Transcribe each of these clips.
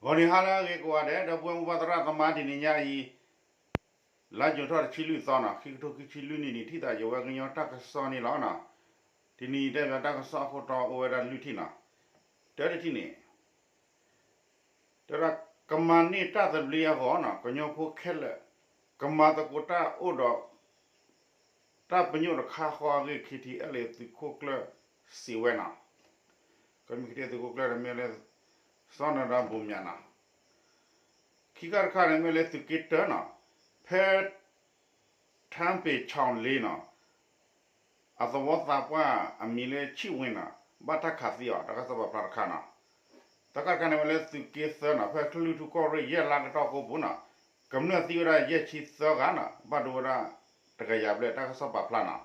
ဂီၤနံၤဟါလၢအဂ့ၤကိးဂၤဒဲး ဒီပုၢ်ဝဲၢ်မိၢ်ပၢ်သရၣ်သမါ တနံၤညါအံၤ လါယူၤထီၣ်တဆံလွံၢ်သီနီၤ ခံကထိခံဆံလွံၢ်နံၣ်န့ၣ် ထံၣ်သးယဝဲကညီတၢ်ကစီၣ်န့ၣ်လီၤနီၤ. တနံၤအံၤတဲဘၣ်တၢ်ကစီၣ်အခိၣ်တီအိၣ်ဝဲဒၣ်လွံၢ်ထံၣ်နီၤ. တၢတထံၣ်န့ၣ် တဲဝဲဒၣ် ကမၤန့ၢ်တၢ်သဘျ့အဂီၢ်နီၤ ကညီဖိခဲလၢာ် ကမၤသကိးတၢ်အိၣ်ဒီး တၢ်ပညိၣ်တခါဃီအဂ့ၢ် KTLA သုးခိၣ်ကျၢၢ်စံးဝဲနီၤ. ကမံးကတ့ၢ်သုးခိၣ်ကျၢၢ်န့ၣ်မ့ၢ်လၢ စီၤနၤဒါဘိၣ်မၠးနီၤ. ခံခါတခါန့ၣ်မ့ၢ်လၢသုးက့တၢနီၤ ဖဲ ထၢပ့ၤဆီၣ်လ့နီၤ အသဝီသးပှၢ်အမံၤလၢဆံၣ်ဝ့နီၤ ဘၣ်တၢ်ခးသံအီၤ တၢ်ကစီၣ်ပာ်ဖျါတခါနီၤ. တၢ်ခါတခါန့ၣ်ဝဲလၢသုးက့သၢနီၤ ဖဲကၠံၣ်ထူၣ်ကီၢ်ရ့ၣ်ယဲၢ်လါကတီၢ်ကိပူၤနီၤ ကမျၢၢ်သံဝဲဒၣ်ယဲၢ်ဆံသၢဂၤနီၤ ဘၣ်ဒိဝဲဒၣ်တကယၤဘျဲၣ် တၢ်ကစီၣ်ပာ်ဖျါနီၤ.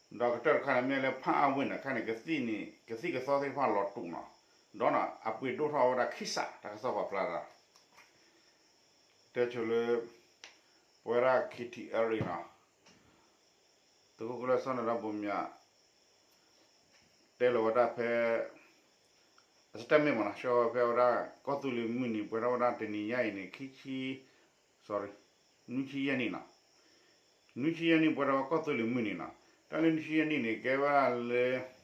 ဒီးကတၢၢ်တခါန့ၣ်မ့ၢ်လၢဖၣ်အၣ်ဝ့ၢ်န့ၣ် ခဲန့ၣ် ကသံၣ်န့ၣ် ကသံၣ်ကသီသ့ၣ်တဖၣ်လီၤတူာ်နီၤ ဒီးနီၤ အပှ့ၤဒိၣ်ထီၣ်ဝဲဒၣ်ခံစး တၢ်ကစီၣ်ပာ်ဖျါဒီး တဲဆိလၢ ပဝဲဒၣ် KTLA နီၤ သုးခိၣ်ကျၢၢ်စီၤနၤဒါဘိၣ်မၠး တဲလီၤဝဲဒၣ်ဖဲ အ statement မ့ၢ်နီၤ ဆှၢဝဲဖဲဝဲဒၣ် ကီၢ်သူလ့ၤမုၢ်နံၤ ပှဲၤထီၣ်ဝဲဒၣ်တနံၤညါအံၤန့ၣ် ခံဆံ sorry နွံဆံယဲၢ်နံၣ်နီၤ နွံဆံယဲၢ်နံၣ်ပှဲၤထီၣ်ဝဲကီၢ်သူလ့ၤမုၢ်နံၤနီၤ. တၢ်လၢနွံဆံယဲၢ်နံၣ်န့ၣ် ကဲဝဲဒၣ်လၢ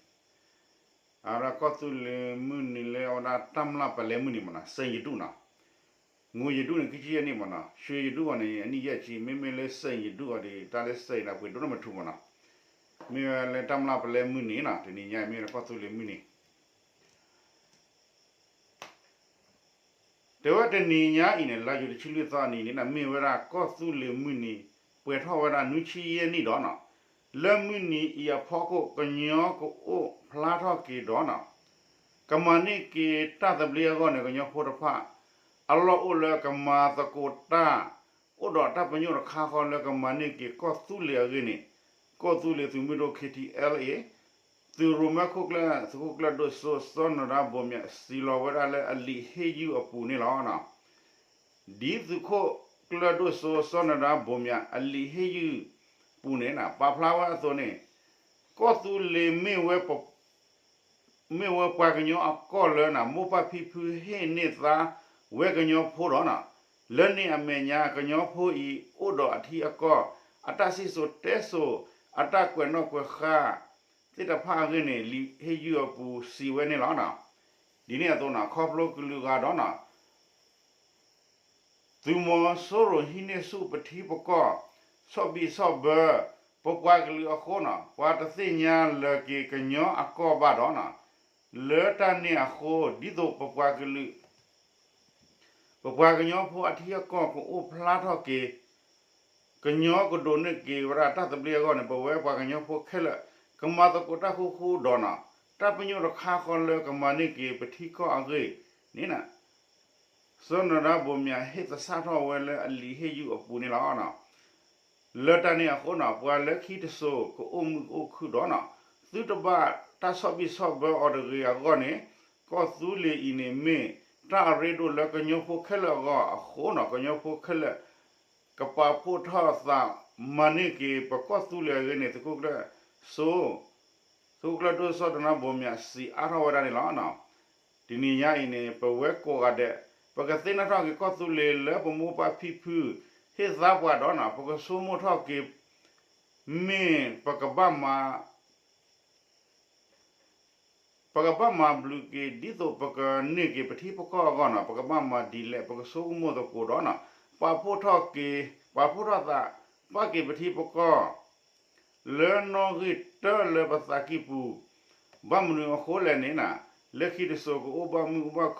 အဝဲဒၣ်ကီၢ်သူလ့ၤမုၢ်နံၤလၢအဝဲဒၣ် တၢ်မျၢ်ပလဲမုၢ်နံၤမ့ၢ်နီၤ စဲၣ်ယဒူၣ်နီၤ ငိၢ်ယဒူၣ်န့ၣ် ခံဆံယဲၢ်နံၣ်မ့ၢ်နီၤ ရွှေယဒူၣ်အီၤန့ၣ် အနံၣ်ယဲၢ်ဆံ မ့မ့ၢ်လၢစဲၣ်ယဒူၣ်အီၤဒီး တၢ်လၢစဲၣ်အံၤန့ၣ် ပှ့ၤဒိၣ်န့ၢ်မထူးမ့ၢ်နီၤ မ့ၢ်ဝဲလၢတၢ်မျၢ်ပလဲမုၢ်နံၤနီၤ တနံၤညါအံၤမ့ၢ်ဝဲဒၣ်ကီၢ်သူလ့ၤမုၢ်နံၤ တဲဝဲတနံၤညါအံၤန့ၣ် လါယူၤတဆံလွံၢ်သီအနံၤန့ၣ် မ့ၢ်ဝဲဒၣ်ကီၢ်သူလ့ၤမုၢ်နံၤ ပှဲၤထီၣ်ဝဲဒၣ်နွံဆံယဲၢ်နံၣ်ဒီးနီၤ လၢမုၢ်နံၤအံၤအဖီခိၣ် ကညီကအိၣ်ဖျါထီၣ်က့ၤဒီးနီၤ ကမၤန့ၢ်က့ၤတၢ်သဘျ့အဂီၢ်န့ၣ် ကညီဖိတဖၣ် အလီၢ်အိၣ်လၢကမၤသကိးတၢ် အိၣ်ဒီးတၢ်ပညိၣ်တခါဃီလၢကမၤန့ၢ်က့ၤကီၢ်သူလ့ၤအဂ့ၢ်န့ၣ် ကီၢ်သူလ့ၤသုးမုၢ်ဒိၣ် KTLA သုးရိၣ်မဲခိၣ်ကျၢၢ် သုးခိၣ်ကျၢၢ်ဒိၣ်စိစီၤနၤဒါဘိၣ်မၠး စံးလီၤဝဲဒၣ်လၢအလံာ်ဟ့ၣ်ယုၢ်အပူၤန့ၣ်လီၤ. ဒ်သုးခိၣ်ကျၢၢ်ဒိၣ်စိစီၤနၤဒါဘိၣ်မၠးအလံာ်ဟ့ၣ်ယုၢ်ပူၤန့ၣ် ပာ်ဖျါဝဲအသိးန့ၣ် ကီၢ်သူလ့ၤမ့ၢ်ဝဲ မ့ၢ်ဝဲပှၤကညီအကီၢ်လၢနၤ မိၢ်ပၢ်ဖံဖုဟ့ၣ်န့ၢ်သါဝဲကညီဖိဒီးနီၤ လၢန့ၣ်အမဲာ်ညါ ကညီဖိအံၤအိၣ်ဒီးအထံအကီၢ် အတၢ်စံၣ်စိၤတဲစိၤ အတၢ်ကွဲးနီၣ်ကွဲးဃါ သ့ၣ်တဖၣ်အဂ့ၢ်န့ၣ် လံာ်ဟ့ၣ်ယုၢ်အပူၤစံးဝဲန့ၣ်လီၤ. ဒ်န့ၣ်အသိးနီၤ ခီဖျိကလုာ်ဂၤဒီးနီၤ သုးမီၤစိရိၤဟံးန့ၢ်ဆူၣ်ပထံပကီၢ် ဆီၣ်ဘံၣ်ဆီၣ်ဘၢ ပပှၤကလုာ်အဃိနီၤ ပှၤတသ့ၣ်ညါလၢၤက့ၤကညီအကီၢ်ဘၣ်ဒီးနီၤ လၢတၢ်န့ၣ်အဃိ ဒ်သိးပပှၤကလုာ် ပပှၤကညီဖိအထံအကီၢ်ကအိၣ်ဖျါထီၣ်က့ၤ ကညီကဒိးန့ၢ်က့ၤဝဲဒၣ်တၢ်သဘျ့အဂီၢ်န့ၣ် ပဝဲပှၤကညီဖိခဲလၢာ် ကမၤသကိးတၢ်ဃူဃူဒီးနီၤ တၢ်ပညိၣ်တခါဃီလၢကမၤန့ၢ်က့ၤပထံကီၢ်အဂ့ၢ်န့ၣ် စီၤနၤဒါဘိၣ်မၠးဟ့ၣ်သဆၣ်ထီၣ်ဝဲလၢအလံာ်ဟ့ၣ်ယုၢ်အပူၤန့ၣ်လီၤ. လၢတၢ်န့ၣ်အဃိနီၤ ပှၤလၢခံတစိၤကအိၣ်မုာ်အိၣ်ခုၣ်ဒီးနီၤ သုတဘၣ်တၢ်ဆီၣ်ဘံၣ်ဆီၣ်ဘၢအီၤတဂ့ၤအဂီၢ်န့ၣ် ကီၢ်သူလ့ၤအံၤန့ၣ်မ့ၢ် တၢ်အရ့ဒိၣ်လၢကညီဖိခဲလၢာ်အဂီၢ်အဃိနီၤ ကညီဖိခဲလၢာ် ကပာ်ဖှိၣ်ထီၣ်သးမၤန့ၢ်က့ၤပကီၢ်သူလ့ၤအဂ့ၢ်န့ၣ် သုးခိၣ်ကျၢၢ်စိ သုးခိၣ်ကျၢၢ်ဒိၣ်စိစီၤနၤဒါဘိၣ်မၠးစံးအါထီၣ်ဝဲဒၣ်န့ၣ်လီၤ. တနံၤညါအံၤန့ၣ် ပဝဲကိးဂၤဒဲး ပကသ့ၣ်နီၣ်ထီၣ်က့ၤကီၢ်သူလ့ၤလၢပမိၢ်ပၢ်ဖံဖု ဟ့ၣ်သါပှၤဒီးနီၤ ပကဆိကမိၣ်ထီၣ်က့ၤ မ့ၢ်ပကဘၣ်မၤ ပကဘၣ်မၤဘျုးက့ၤ ဒ်သိးပကန့ၢ်က့ၤပထံပကီၢ်အဂီၢ်နီၤ ပကဘၣ်မၤဒ်လဲၣ် ပကဆိကမိၣ်သကိးဒီးနီၤ ပာ်ဖှိၣ်ထီၣ်က့ၤ ပာ်ဖှိၣ်ထီၣ်သး ပာ်က့ၤပထံပကီၢ် လၢနီၣ်ဂံၢ်တၢလၢပသးကံၢ်ပူၤ ဘၣ်မနုၤအဃိလဲၣ်န့ၣ်နီၤ လၢခံတစိၤကအိၣ်ဘၣ်မုာ်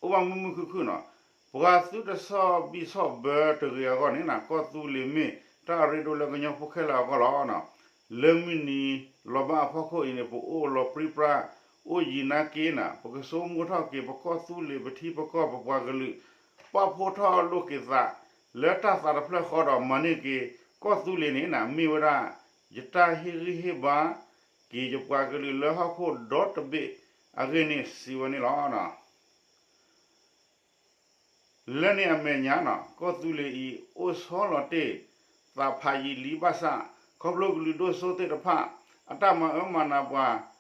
အိၣ်ဘၣ်မုာ်မုာ်ခုၣ်ခုၣ်နီၤ ပှၤသုတဆီၣ်ဘံၣ်ဆီၣ်ဘၢတဂ့ၤအဂီၢ်န့ၣ်နီၤ ကီၢ်သူလ့ၤမ့ၢ်တၢ်အရ့ဒိၣ်လၢကညီဖိခဲလၢာ်အဂီၢ်လီၤ. လၢမုၢ်နံၤလီၤဘၣ်အဖီခိၣ်အံၤန့ၣ် ပအိၣ်လီၤပြံပြါ အိၣ်ယံၤနာ်က့နီၤ ပကဆိကမိၣ်ထီၣ်က့ၤပကီၢ်သူလ့ၤပထံပကီၢ်ပပှၤကလုာ် ပာ်ဖှိၣ်ထီၣ်လိာ်က့ၤသး လၢတၢ်သးတဖျၢၣ်ဃီဒီးမၤန့ၢ်က့ၤ ကီၢ်သူလ့ၤန့ၣ်နီၤ မ့ၢ်ဝဲဒၣ် ယတၢ်ဟ့ၣ်ဂံၢ်ဟ့ၣ်ဘါ က့ၤယပှၤကလုာ်လၢဟီၣ်ခိၣ်ဒီတဘ့ၣ်အဂ့ၢ်န့ၣ်စံးဝဲန့ၣ်လီၤ. လၢန့ၣ်အမဲာ်ညါနီၤ ကီၢ်သူလ့ၤအံၤ အိၣ်ဆီလီၤတ့ၢ် သးဖးယံာ်လံဘၣ်ဆၣ် ခီဖျိကလုာ်ဒိၣ်စိသ့ၣ်တဖၣ် အတၢ်မၤအၢမၤနးပှၤ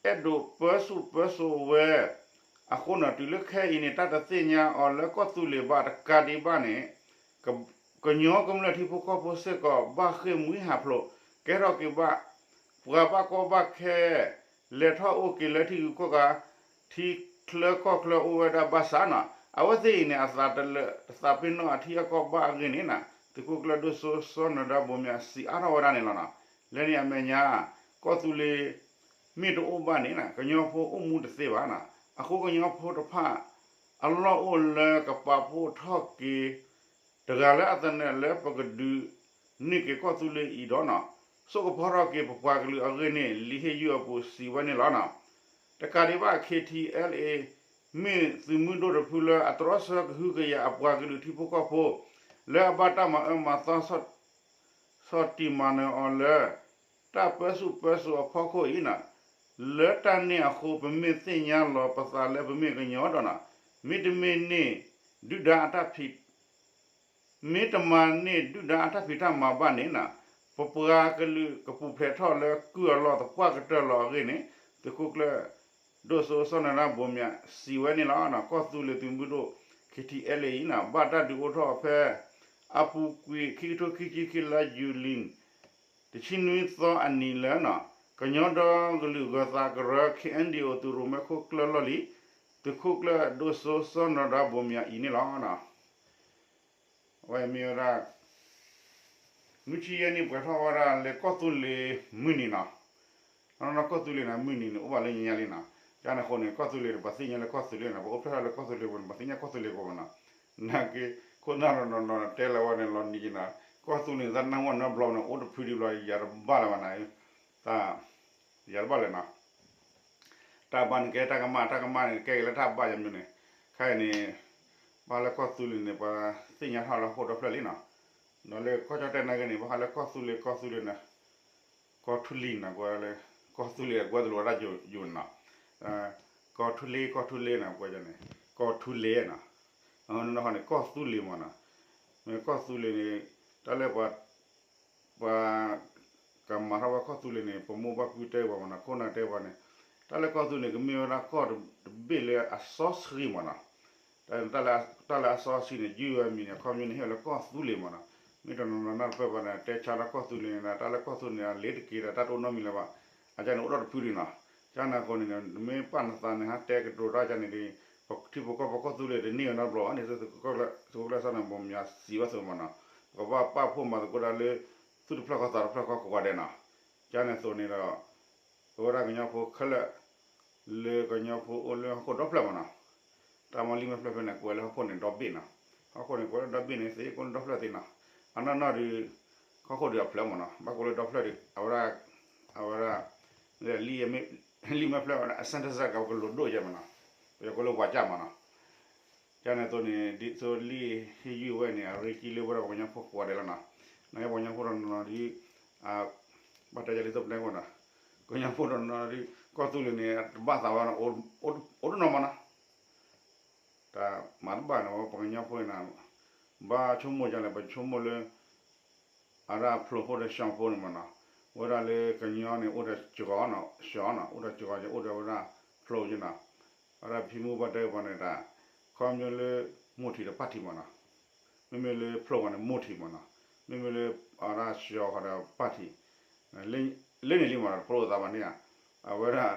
အဲၣ်ဒိးပၢဆူၣ်ပၢစိးဝဲ အဃိန့ၣ် တုၤလၢခဲအံၤန့ၣ် တၢ်တသ့ၣ်ညါအီၤလၢကီၢ်သူလ့ၤဘၣ်တကးဒံးဘၣ်န့ၣ် ကညီကမျၢၢ်ထံဖိကီၢ်ဖိစ့ၢ်ကီး ဘၣ်ဃ့ၢ်မှံဟးဖျိး ကဲထီၣ်က့ၤဘၣ် ပှၤဘၣ်ကီဘၣ်ခဲ လဲၤထီၣ်အိၣ်က့ၤလၢထံဂုၤကီၢ်ဂၤ ထံချၢကီၢ်ချၢအိၣ်ဝဲဒၣ်ဘၣ်ဆၣ်န့ၣ် အဝဲသ့ၣ်အံၤန့ၣ် အသးတလၢာ် တသးပ့ၤနီၣ်အထံအကီၢ်ဘၣ်အဂ့ၢ်န့ၣ် သုးခိၣ်ကျၢၢ်ဒိၣ်စိစီၤနၢၤဒါဘိးမၠးစံးအါထီၣ်ဝဲဒၣ်န့ၣ်လီၤ. လၢန့ၣ်အမဲာ်ညါ ကီၢ်သူလ့ၤ မ့ၢ်တအိၣ်ဘၣ်န့ၣ် ကညီဖိအိၣ်မူတသ့ဘၣ်န့ၣ် အဃိကညီဖိတဖၣ် အလီၢ်အိၣ်လၢကပာ်ဖှိၣ်ထီၣ်က့ၤ တဂၤလၢအသနၢၣ်လၢပကဒုးန့ၢ်က့ၤကီၢ်သူလ့ၤအံၤဒီးန့ၣ် ဆိကဖီထီၣ်က့ၤပပှၤကလုာ်အဂ့ၢ်န့ၣ် လံာ်ဟ့ၣ်ယုၢ်အပူၤစံးဝဲန့ၣ်လီၤ. တကးဒံးဘၣ် K T L A မ့ၢ်သုးမုၢ်ဒိၣ်တဖုလၢအတြီဆၢကဟုကယာ်အပှၤကလုာ်ထံဖိကီၢ်ဖိ လၢအဘၣ်တၢ်မၤအၢမၤသီ ဆီၣ်တံၢ်မၤနၢၤအီၤလၢ တၢ်ပၢဆူၣ်ပၢစိးအဖီခိၣ်အံၤန့ၣ် လၢတၢ်န့ၣ်အဃိ ပမ့ၢ်သ့ၣ်ညါလီၤပသးလၢပမ့ၢ်ကညီဒီးန့ၣ် မ့တမ့ၢ်န့ၢ်ဒုၣ်ဒါအတၢ်ဖံး မ့တမၤန့ၢ်ဒုၣ်ဒါအတၢ်ဖံးတၢ်မၤဘၣ်န့ၣ်န့ၣ် ပပှၤကလုာ်ကပူၤဖျဲးထီၣ်လၢကုၢ်အလီၢ်သပှၢ်ကတၢၢ်လီၤအဂ့ၢ်န့ၣ် သုးခိၣ်ကျၢၢ်ဒိၣ်စိစီၤနၢၤဒါဘိးမၠးစံးဝဲန့ၣ်လီၤ. ကီၢ်သူလ့ၤသုးမုၢ်ဒိၣ် K T L A အံၤန့ၣ် ဘၣ်တၢ်ဒုးအိၣ်ထီၣ်ဖဲ အပူၤကွံာ်ခံကထိခံဆံခံလါယူၤလံ တဆံနွံသီအနံၤလၢန့ၣ် ကညီဒီကလုာ်ဂၢၤသးကရၢ K N D O သုးရိၣ်မဲခိၣ်ကျၢၢ်လီၢ်လံၤ သုးခိၣ်ကျၢၢ်ဒိၣ်စိစီၤနၢၤဒါဘိးမၠးအံၤန့ၣ်လီၤ. အဝဲမ့ၢ်ဝဲဒၣ် မုၢ်ဆံယဲၢ်နံၣ် ပှဲၤထီၣ်ဝဲဒၣ်လၢကီၢ်သူလ့ၤမုၢ်နံၤန့ၣ်, နီၢ်နီၢ်ကီၢ်သူလ့ၤန့ၣ် မုၢ်နံၤန့ၣ် အိၣ်ဘၣ်လၢညါညါလံန့ၣ်, ကန့ၣ်အဃိန့ၣ် ကီၢ်သူလ့ၤန့ၣ် ပှၤသ့ၣ်ညါလၢကီၢ်သူလ့ၤန့ၣ် ပအိၣ်ဖျဲၣ်ထီၣ်လၢကီၢ်သူလ့ၤပူၤန့ၣ် ပှၤသ့ၣ်ညါကီၢ်သူလ့ၤပူၤမနီၤ, နာ်က့ ခိၣ်နၢ်နီၢ်နီၢ်တဲလၢဝဲန့ၣ် လီၤနံၤက့ၤနီၤ, ကီၢ်သူလ့ၤန့ၣ် တၢ်နၢ်ဝဲနၢ်ဘျီန့ၣ် အိၣ်တဖုဒံးဘျီ ယၤတဘၣ်လၢၤဘၣ်န့ၣ်, တၢ် ယၤတဘၣ်လၢၤနီၤ တၢ်ဘၣ်န့ၣ်ကဲတၢ်ကမၣ်, တၢ်ကမၣ်န့ၣ်ကဲက့ၤလၢတၢ်ဘၣ်ယၤမ့ၢ်န့ၣ်, ခဲအံၤန့ၣ် ဘၣ်ဃးလၢကီၢ်သူလ့ၤန့ၣ် ပှၤသ့ၣ်ညါထီၣ်လၢဟီၣ်ခိၣ်ဒီဖျၢၣ်လံနီၤ, ဒီးလၢကီၢ်ကၠီၣ်တဲၣ်နာ်က့န့ၣ် ဘၣ်ဃးလၢကီၢ်သူလ့ၤ ကီၢ်သူလ့ၤန့ၣ် ကီၢ်ထူလံၤနီၤ, ကွၢ်လၢ ကီၢ်သူလ့ၤအကွဲးတလိာ်ဝဲဒၣ်ယိာ်နီၤ, ကီၢ်ထူလ့ၤ ကီၢ်ထူလ့ၤနီၤ, ကွၢ်န့ၣ် ကီၢ်ထူလ့ၤနီၤ, အဃိန့ၣ် ကီၢ်သူလ့ၤမနီၤ, မ့ၢ်ကီၢ်သူလ့ၤန့ၣ် တၢ်လၢပှၤ ပှၤ ကမၤထီၣ်ဝဲကီၢ်သူလ့ၤန့ၣ် ပမိၢ်ပၢ်ဖုတဲပှၤမနီၤ, ခိၣ်နၢ်တဲပှၤန့ၣ်, တၢ်လၢကီၢ်သူလ့ၤန့ၣ် ကမ့ၢ်ဝဲဒၣ်ကီၢ်တဘ့ၣ်လၢအစီဆှံမနီၤ, တၢ်လၢအစီဆှံန့ၣ် ယုၢ်ဝဲမံၤန့ၣ် အခီပညီန့ၣ် ဟ့ၣ်ဝဲလၢကီၢ်သူလ့ၤမနီၤ, မ့ၢ်တနီၤနီၤနၢ်တပၢၢ်ပှၤန့ၣ် တဲဆါထီၣ်ကီၢ်သူလ့ၤန့ၣ် တၢ်လၢကီၢ်သူလ့ၤန့ၣ် အလ့ၤတက့ၤဒီး တၢ်တအိၣ်နီတမံၤလၢၤဘၣ်, အကန့ၣ်အိၣ်ဒီးတဖုဒံးနီၤ, ကန့ၣ်အဃိန့ၣ် နမ့ၢ်ပာ်နသးန့ၣ် ဟးတဲကတိၤတၢ်ကန့ၣ်ဒီး ပထံဖိကီၢ်ဖိကီၢ်သူလ့ၤတန့ၢ်ဝဲနီတဘျီဘၣ်န့ၣ် သုးခိၣ်ကျၢၢ်စီၤနၢၤဒါဘိးမၠး စံးဝဲအသိးမနီၤ, ပကဘၣ်ပာ်ဖှိၣ်မၤသကိးတၢ်လၢ သူၣ်တဖျၢၣ်ခီသးတဖျၢၣ်ခီကိးဂၤဒဲးနီၤ, ကန့ၣ်အသိးန့ၣ်ဒီး ပဝဲဒၣ်ကညီဖိခဲလၢာ် လၢကညီဖိအိၣ်လၢဟီၣ်ခိၣ်ဒီဖျၢၣ်မနီၤ, တၢ်မၤလံာ်မဲာ်ဖျၢၣ်ဖဲန့ၣ် ကွဲးလၢဟီၣ်ခိၣ်န့ၣ်ဒီဘ့ၣ်နီၤ, ဟီၣ်ခိၣ်န့ၣ်ကွဲးလၢဒီဘ့ၣ်န့ၣ် သ့ၣ်ကိးလၢဒီဖျၢၣ်သ့ၣ်နီၤ, အနီၢ်နီၢ်ဒီး ဟီၣ်ခိၣ်ဒီးအဖျၢၣ်မနီၤ, ဘၣ်ကိးလၢဒီဖျၢၣ်ဒီး အဝဲဒၣ် အဝဲဒၣ် လံာ်မဲာ်ဖျၢၣ်ဝဲဒၣ် အစၢၣ်တစၢၣ်ကပကလိၤဒိၣ်ယဲမနီၤ, ပယီၤကိးလၢဝးကၠၣ်မနီၤ, ကန့ၣ်အသိးန့ၣ် ဒ်သိးလံာ်ဟ့ၣ်ယုၢ်ဝဲန့ၣ် အရ့ကံလၢဝဲဒၣ်ပှၤကညီဖိကိးဂၤဒဲးလီၤနီၤ, နကပှၤကညီဖိတနီၤနီၤဒီး ဘၣ်တဲယၤလံသိးပတဲဃိနီၤ, ကညီဖိတနီၤနီၤဒီး ကီၢ်သူလ့ၤန့ၣ် တဘၣ်သးဝဲနီၤ, အိၣ်တနီၤမနီၤ တၢ်မၤတဘၣ်န့ၣ် ပှၤကညီဖိန့ၣ် ဘၣ်ဆိကမိၣ်ဒ်လဲၣ် ပဆိကမိၣ်လၢ အဝဲဒၣ်ဖျိးဖိဒီးရှီဖိန့ၣ်မနီၤ, ဝဲဒၣ်လၢကညီန့ၣ် အိၣ်ဒီးကီၤနီၤ, ရှီနီၤ, အိၣ်ဒီးကီၤ အိၣ်ဒီးဝဲဒၣ်ဖျိးက့နီၤ, အဝဲဒၣ်ဖံမူဘၣ်တဲပှၤန့ၣ်တၢ် ခီပညီလၢ မိၢ်ထံးဒီးပၢ်ထံးမနီၤ, မ့မ့ၢ်လၢဖျိးဝဲန့ၣ် မိၢ်ထံးမနီၤ, မ့မ့ၢ်လၢ အဝဲဒၣ်ရှီဃီဒီးပၢ်ထံး လၢန့ၣ်လံမနီၤ တဖျိလိာ်သးဘၣ်န့ၣ်ဧါ, အဝဲဒၣ်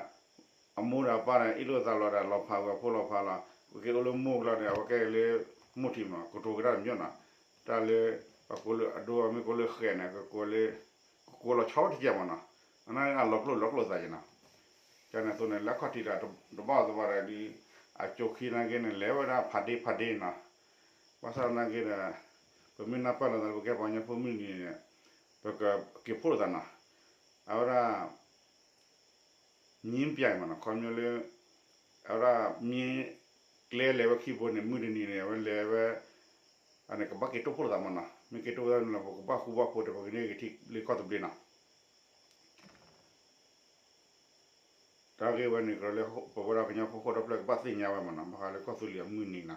အမိၢ်ဒီးအပၢ်ဒီး အ့ၣ်လိာ်သးလီၤဒီး လီၤဖးဝဲအဖိလီၤဖးလီၤ, ပက့ၤအိၣ်လၢမိၢ်ကျီဒီး အဝဲကဲလၢမိၢ်ထံးမနီၤ, ကတိၤက့ၤတၢ်တမံၤနီၤ, တၢ်လၢ ပကိးလၢအဒိ မ့ၢ်ကိးလၢဃဲးန့ၣ် ကကိးလၢ ကကိးလီၤဆီတကဲးမနီၤ, အန့ၣ်အလီၤကျိၣ်လီၤကျိၣ်သးက့နီၤ, ကန့ၣ်အသိးန့ၣ် လၢအခီၣ်ထံးဒီးတဘၣ်အီၤသဘၣ်ဒီး အကၠိခံနာ်က့န့ၣ် လဲၤဝဲဒၣ်ဖးဒ့ဖးဒ့နီၤ, ဘၣ်ဆၣ်သနာ်က့ဒီး ပမ့ၢ်နၢ်ပၢၢ်လိာ်သးလၢပကဲပှၤကညီဖိမုၢ်နံၤန့ၣ် ပကက့ၤဖှိၣ်လိာ်သးနီၤ, အဝဲဒၣ် မံပၠးမနီၤ ခီပညီလၢ အဝဲဒၣ်မ့ၢ်ကျဲလဲၤဝဲခံဘိန့ၣ် မုၢ်တနံၤန့ၣ် အဝဲလဲၤဝဲ အန့ၣ်ကဘၣ်က့ၤတိၢ်ဖှိၣ်လိာ်သးမနီၤ, မ့ၢ်က့ၤတိၢ်ဖှိၣ်သးန့ၣ်လီၤ ပကဘၣ်ဃူဘၣ်ဖိးဒီး ပကန့ၢ်က့ၤထံလၢကီၢ်သဘျ့နီၤ တၢ်ဂ့ၢ်ဝဲန့ၣ် ကရၢလၢပဝဲဒၣ်ကညီဖိဃိၣ်ဒီဖျၢၣ်ကဘၣ်သ့ၣ်ညါဝဲမနီၤ, ဘၣ်ဃးလၢကီၢ်သူလ့ၤအမုၢ်နံၤနီၤ,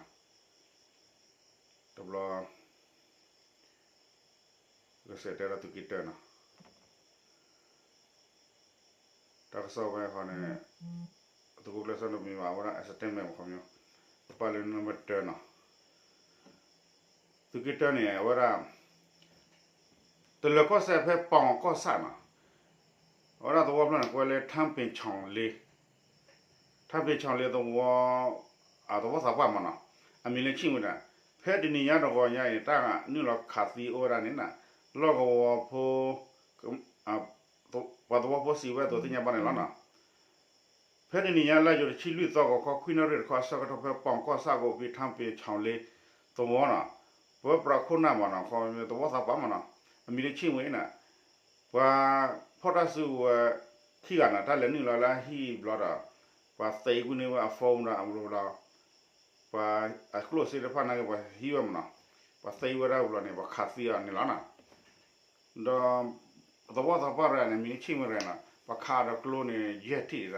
တဘျီ ကစဲးတဲဒီးသုးက့တၢနီၤ, တၢ်ကစီၣ်ဝဲဃီန့ၣ် သုးခိၣ်ကျၢၢ်စီၤနီၣ်မံၤဘၣ် အဝဲဒၣ် အစတဲမဲာ်မခီပညီ ပပာ်လၢနီၣ်ဘၢၣ်တၢနီၤ, သုးက့တၢန့ၣ် အဝဲဒၣ် တလၢၤကီၢ်စဲၣ်ဖဲပီၣ်ကီၢ်ဆၣ်နီၤ, အဝဲဒၣ်သဝီဖျၢၣ်န့ၣ် ကွဲးလၢ ထၢပ့ၤဆီၣ်လ့ ထၢပ့ၤဆီၣ်လ့သဝီ သဝီသးပှၢ်မနီၤ, အမံၤလၢဆံၣ်ဝဲဒၣ်, ဖဲတနံၤညါတဂီၤညါအံၤ တၢ်နုာ်လီၤခးသံအိၣ်ဝဲဒၣ်န့ၣ် လီၢ်ကဝီၤဖိ ပှၤသဝီဖိစံးဝဲအသိးသ့ၣ်ညါဘၣ်န့ၣ်လီၤနီၤ. ဖဲတနံၤညါလါယူၤတဆံလွံၢ်သီ ဂီၤခီခွံနၣ်ရံၣ်တခီ ဆၢကတီၢ်ဖဲပီၣ်ကီၢ်ဆၣ်ကအိၣ်ဖဲ ထၢပ့ၤဆီၣ်လ့သဝီနီၤ, ပၢပြးခိၣ်နၢ်မနီၤ ခီသဝီသးပှၢ်မနီၤ, အမံၤလၢဆံၣ်ဝဲန့ၣ် ပှၤဖီၣ်တၢ်စုကဝဲၤခံဂၤန့ၣ် တၢ်လဲၤနုာ်လီၤလၢအဟံၣ်ဘျီဒီး ပှၤသံကွံာ်န့ၢ်ဝဲအ phone ဒီးအဘျီဒီး ပှၤအကျိၣ်စ့တဖၣ်နာ်က့ ပှၤဟံးဝဲမနီၤ, ပှၤသံဝဲဒၣ်ဘျီန့ၣ် ပှၤခးသံအီၤန့ၣ်လီၤနီၤ. ဒီးသဝီသးပှၢ်တဂၤန့ၣ် မံၤဆံၣ်ဝဲတဂၤနီၤ ပှၤခးဒီးကျိန့ၣ် ယဲၢ်ထံၣ်ဒၣ်,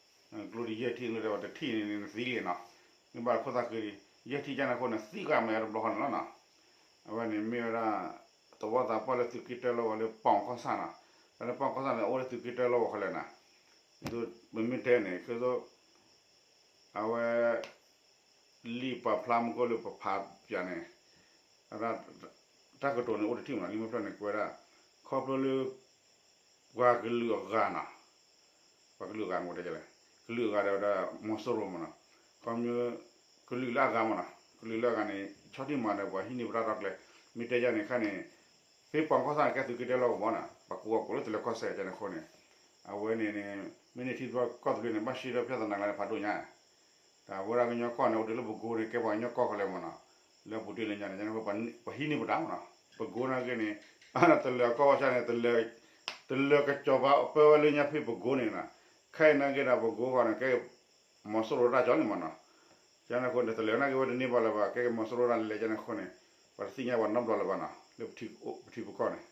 ကျိဒ်ယဲၢ်ထံၣ်န့ၣ် ပှၤတထံၣ်န့ၣ်နသံလံနီၤ, မ့ၢ်ဘၣ်ခိၣ်သၣ်ဃံဒီး ယဲၢ်ထံၣ်ကန့ၣ်အဃိန့ၣ် သံကမၤတဘျီဃီန့ၣ်လီၤနီၤ. အဝဲန့ၣ်မ့ၢ်ဝဲဒၣ် သဝီသးပှၢ်လၢသုးက့တၢလီၢ်ဝဲလၢပီၣ်ကီၢ်ဆၣ်နီၤ, တၢ်လၢပီၣ်ကီၢ်ဆၣ်န့ၣ် အိၣ်လၢသုးက့တၢလီၢ်ဝဲဃီလဲၣ်နီၤ, ပမ့ၢ်တဲန့ၣ် ခဲသိး အဝဲ လံာ်ပာ်ဖျါမူကီၢ်လၢပဖးပၠးန့ၣ် တၢ်ကတိၤန့ၣ်အိၣ်တထံၣ်မနီၤ, လံာ်မ့ၢ်ဖျၢၣ်န့ၣ် ကွဲးဒၣ် ခီဖျိလၢ ပှၤကလုာ်အဂၤနီၤ, ပှၤကလုာ်အဂၤန့ၣ်တဲလဲၣ်, ကလုာ်အဂၤဒီးဝဲဒၣ်မီၤစိရိၤမနီၤ, ခီဖျိ ကလုာ်လၢအဂၤမနီၤ, ကလုာ်လၢအဂၤန့ၣ် ဆီၣ်တံၢ်မၤဒီးပှၤဟံးန့ၢ်ပတၢ်ရဲၣ်တၢ်ကျဲၤ, မ့ၢ်တဲယၤန့ၣ်ခါန့ၣ် ဖဲပီၣ်ကီၢ်ဆၣ်န့ၣ် ကဲသုးက့တၢလီၢ်ကဝီၤနီၤ, ပှၤကိးအကိးလၢသုးလၢကီၢ်စဲၣ်ကန့ၣ်အဃိန့ၣ်, အဝဲန့ၣ်န့ၣ် မ့ၢ်န့ၢ်ထံကီၢ်တဘ့ၣ်န့ၣ် ဘၣ်ရှ့ဒီးဖၠၣ်သနာ်က့လၢဖးဒိၣ်ညါ တၢ်ဝဲဒၣ်ကညီကီၢ်န့ၣ် အိၣ်တ့ၢ်လၢပကိန့ၣ် ကဲပှၤကညီကီၢ်ဃီလဲၣ်မနီၤ, လၢအပူၤတ့ၢ်လၢညါန့ၣ် ပှၤဟံးန့ၢ်ပတၢ်မနီၤ, ပကိနာ်က့န့ၣ် တလၢၤကီၢ်ကီၢ်ဆၣ်န့ၣ် တလၢၤကစီၤပၤပၢဝဲလၢညါဖဲပကိန့ၣ်နီၤ, ခဲအံၤနာ်က့ဒီးပကိဃီန့ၣ် ကဲ မီၤစိရိၤတၢ်ကၠီလံမနီၤ, ကန့ၣ်အဃိန့ၣ် တလၢၤနာ်က့ဝဲတန့ၢ်ဘၣ်လၢၤဘၣ် ကဲက့ၤမီၤစိရိၤတၢ်လဲၤကန့ၣ်အဃိန့ၣ်, ပှၤတသ့ၣ်ညါပှၤနီတဘျီလၢၤဘၣ်နီၤ လၢပထံပကီၢ်န့ၣ်